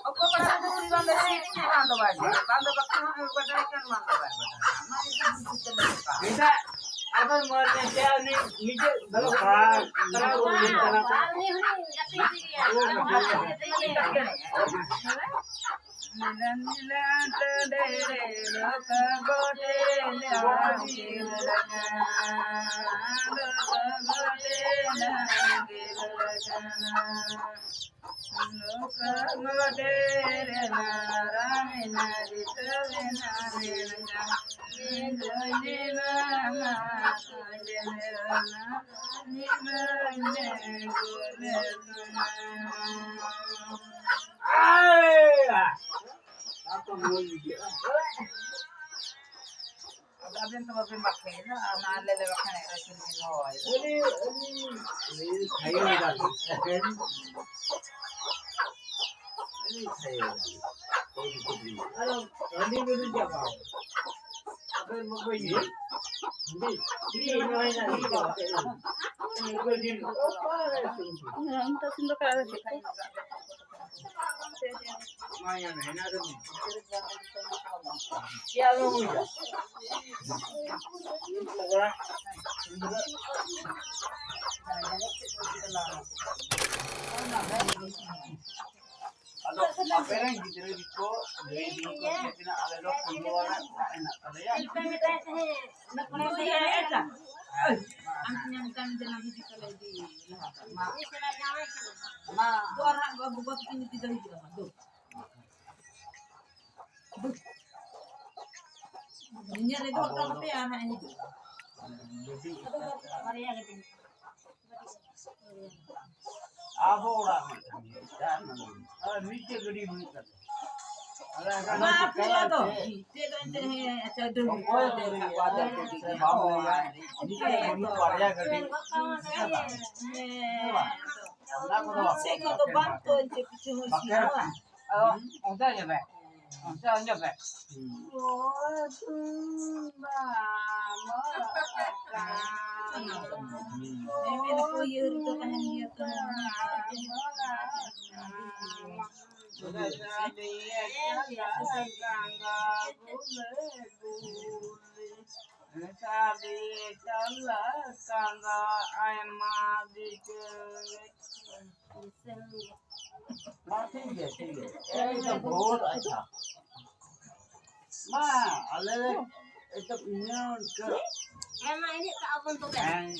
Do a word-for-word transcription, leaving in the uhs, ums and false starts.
ᱚᱠᱚᱭ ᱵᱟᱲᱟᱭ ᱫᱚ ᱩᱱᱤ ᱵᱟᱝ ᱫᱚ ᱥᱤᱨᱤᱧ ᱵᱟᱝ ᱫᱚ ᱵᱟᱭ ᱵᱟᱲᱟᱭ, ᱵᱟᱝ ᱫᱚ ᱵᱟᱠᱷᱟᱱ ᱦᱚᱸ ᱵᱟᱰᱟᱭ ᱠᱟᱱ ᱵᱟᱝ ᱫᱚ ᱵᱟᱭ ᱵᱟᱰᱟᱭᱟ᱾ ᱚᱱᱟ ᱜᱮ ᱵᱩᱡᱽ ᱦᱚᱪᱚ ᱞᱮᱠᱟ᱾ ᱢᱮᱛᱟᱜ ᱟᱵᱚ ᱢᱚᱨ ᱢᱮ ᱥᱮ ᱩᱱᱤ ᱱᱤᱡᱮ ᱵᱟᱵᱟ ᱠᱷᱟᱨᱟ ᱠᱷᱟᱨᱟ ᱵᱚᱞ ᱞᱮᱱ ᱠᱟᱱᱟ᱾ ᱟᱨ ᱩᱱᱤ ᱦᱚᱸ ᱜᱟᱛᱮ ᱜᱤᱫᱽᱨᱟᱹ ᱜᱮᱭᱟ᱾ ᱢᱤᱞᱚᱱ ᱢᱤᱞᱚᱱ ᱴᱟᱺᱰᱤ ᱨᱮ ᱞᱳᱠ ᱜᱚᱴᱮ ᱞᱮ ᱦᱟᱹᱡᱤᱨ ᱞᱮᱱᱟ᱾ ᱞᱳᱠ ᱜᱚᱴᱮ ᱞᱮ ᱦᱟᱹᱡᱤᱨ ᱞᱮᱱᱟ᱾ ᱞᱳᱠ ᱜᱚᱴᱮ ᱞᱮ ᱢᱟᱨᱟᱝ ᱮᱱᱟ, ᱡᱤᱛᱟᱹᱣ ᱮᱱᱟ ᱢᱮᱱᱠᱷᱟᱱ ᱢᱤᱫ ᱫᱷᱟᱣ ᱧᱮᱞ ᱢᱟ ᱠᱚ ᱧᱮᱞ ᱢᱟ, ᱢᱤᱫ ᱫᱷᱟᱣ ᱧᱮᱞ ᱜᱚᱞᱮ ᱥᱟᱱᱟ᱾ ᱟᱭᱟ! ᱟᱨ ᱛᱚ ᱢᱚᱡᱽ ᱵᱩᱡᱷᱟᱹᱜᱼᱟ᱾ ᱟᱫᱚ ᱟᱵᱮᱱ ᱛᱚ ᱵᱟᱵᱮᱱ ᱵᱟᱠᱷᱮᱲ ᱮᱫᱟ, ᱟᱨ ᱚᱱᱟ ᱟᱞᱮ ᱞᱮ ᱵᱟᱠᱷᱮᱲ ᱮᱫᱟ, ᱪᱮᱫ ᱵᱮᱱ ᱦᱚᱦᱚᱭᱮᱫᱟ? ᱟᱹᱰᱤ, ᱟᱹᱰᱤ, ᱟᱹᱰᱤ ᱛᱷᱟᱭᱚ ᱮᱫᱟ ᱞᱤᱧ᱾ ᱟᱹᱰᱤ ᱛᱷᱟᱭᱚ ᱮᱫᱟ ᱞᱤᱧ᱾ ᱟᱫᱚ ᱟᱹᱰᱤ ᱵᱮᱱ ᱪᱟᱵᱟ᱾ ᱟᱵᱮᱱ ᱢᱟ ᱵᱟᱹᱧ ᱧᱮᱞ᱾ ᱟᱹᱰᱤ, ᱟᱹᱰᱤ ᱱᱚᱜᱼᱚᱭ ᱱᱟ ᱟᱹᱰᱤ ᱪᱟᱵᱟ ᱠᱮᱫ ᱞᱤᱧ᱾ ᱚᱠᱟ ᱨᱮ ᱥᱩᱱᱩᱢ? ᱱᱤᱛᱚᱜ ᱥᱤᱢ ᱫᱚ ᱚᱠᱟ ᱨᱮ? ᱟᱫᱚ ᱟᱯᱮ ᱨᱮᱱ ᱜᱤᱫᱽᱨᱟᱹ ᱜᱮᱠᱚ ᱞᱟᱹᱭ ᱫᱤᱧ ᱠᱚ ᱛᱤᱱᱟᱹᱜ ᱟᱞᱮ ᱫᱚ ᱯᱷᱩᱞᱣᱟ ᱨᱮ ᱚᱲᱟᱜ ᱦᱮᱱᱟᱜ ᱛᱟᱞᱮᱭᱟ᱾ ᱟᱢ ᱴᱷᱮᱱ ᱢᱤᱫᱴᱟᱝ ᱡᱟᱱᱟᱢ ᱦᱤᱡᱩᱜ ᱛᱟᱞᱮ ᱤᱫᱤ ᱞᱟᱦᱟ ᱠᱟᱜ ᱢᱟ᱾ ᱢᱟ᱾ ᱫᱚ ᱟᱨ ᱦᱟᱸᱜ ᱜᱚ-, ᱜᱚᱜᱚ ᱛᱟᱹᱠᱤᱱ ᱤᱫᱤ ᱫᱚ ᱦᱤᱡᱩᱜ ᱟᱢ, ᱫᱩ᱾ ᱫᱩ᱾ ᱤᱧᱟᱹᱜ ᱨᱮᱫᱚ ᱦᱚᱴᱚ ᱠᱟᱯᱮ ᱟᱨ ᱦᱟᱸᱜ ᱤᱧ ᱦᱤᱡᱩᱜᱼᱟ᱾ ᱵᱟᱨᱭᱟ ᱜᱮ ᱛᱤᱧ᱾ ᱟᱵᱚ ᱚᱲᱟᱜ ᱢᱤᱫᱴᱟᱝ ᱜᱮ, ᱪᱟᱨ ᱱᱚᱢᱵᱚᱨ᱾ ᱟᱨ ᱢᱤᱫᱴᱮᱡ ᱜᱟᱹᱰᱤ ᱦᱩᱭᱩᱜ ᱛᱟᱞᱮᱭᱟ᱾ ᱢᱟ ᱟᱯᱮ ᱫᱚ᱾ ᱪᱮᱫ ᱫᱚ ᱮᱱᱛᱮ ᱦᱮᱸ, ᱟᱪᱪᱷᱟ, ᱰᱩᱝᱨᱤ ᱚᱠᱚᱭ ᱠᱚ ᱫᱚ ᱫᱮᱡ ᱠᱟᱜ ᱠᱚᱣᱟ, ᱵᱟᱢ ᱞᱟᱹᱭᱟ? ᱦᱮᱸ, ᱩᱱᱤ ᱠᱚ ᱦᱮᱸ, ᱵᱟᱹᱱᱩᱜ ᱵᱟᱨᱭᱟ ᱜᱟᱹᱰᱤ᱾ ᱦᱮᱸ, ᱦᱮᱸ, ᱚᱱᱟ ᱠᱚᱫᱚ ᱥᱮ ᱠᱚᱫᱚ ᱵᱟᱝ ᱛᱚ ᱮᱱᱛᱮ ᱠᱤᱪᱷᱩ ᱦᱚᱸ ᱵᱟᱠᱷᱮᱲ᱾ ᱥᱤᱢᱟᱹ᱾ ᱚ, ᱚᱱᱛᱮ ᱧᱮᱞ ᱢᱮ᱾ ᱚᱱᱛᱮ ᱧᱮᱞ ᱢᱮ᱾ ᱦᱮᱸ, ᱢᱮᱱ ᱟᱠᱚ ᱤᱭᱟᱹ ᱨᱮᱫᱚ ᱛᱟᱦᱮᱱ ᱜᱮᱭᱟ ᱛᱚ᱾ ᱟᱭᱢᱟ ᱜᱮ᱾ ᱦᱮᱸ, ᱴᱷᱤᱠ ᱜᱮᱭᱟ, ᱴᱷᱤᱠ ᱜᱮᱭᱟ᱾ ᱮᱭ ᱛᱚ ᱵᱚᱦᱩᱛ ᱟᱪᱪᱷᱟ᱾ ᱢᱟ, ᱟᱞᱮ ᱮᱠᱫᱚᱢ ᱤᱱᱟᱹ ᱤᱱᱠᱟᱹ᱾ ᱦᱮᱸ, ᱢᱟ, ᱮᱱᱮᱡ ᱠᱟᱜᱼᱟ ᱵᱚᱱ ᱛᱚᱵᱮ᱾ ᱦᱮᱸ᱾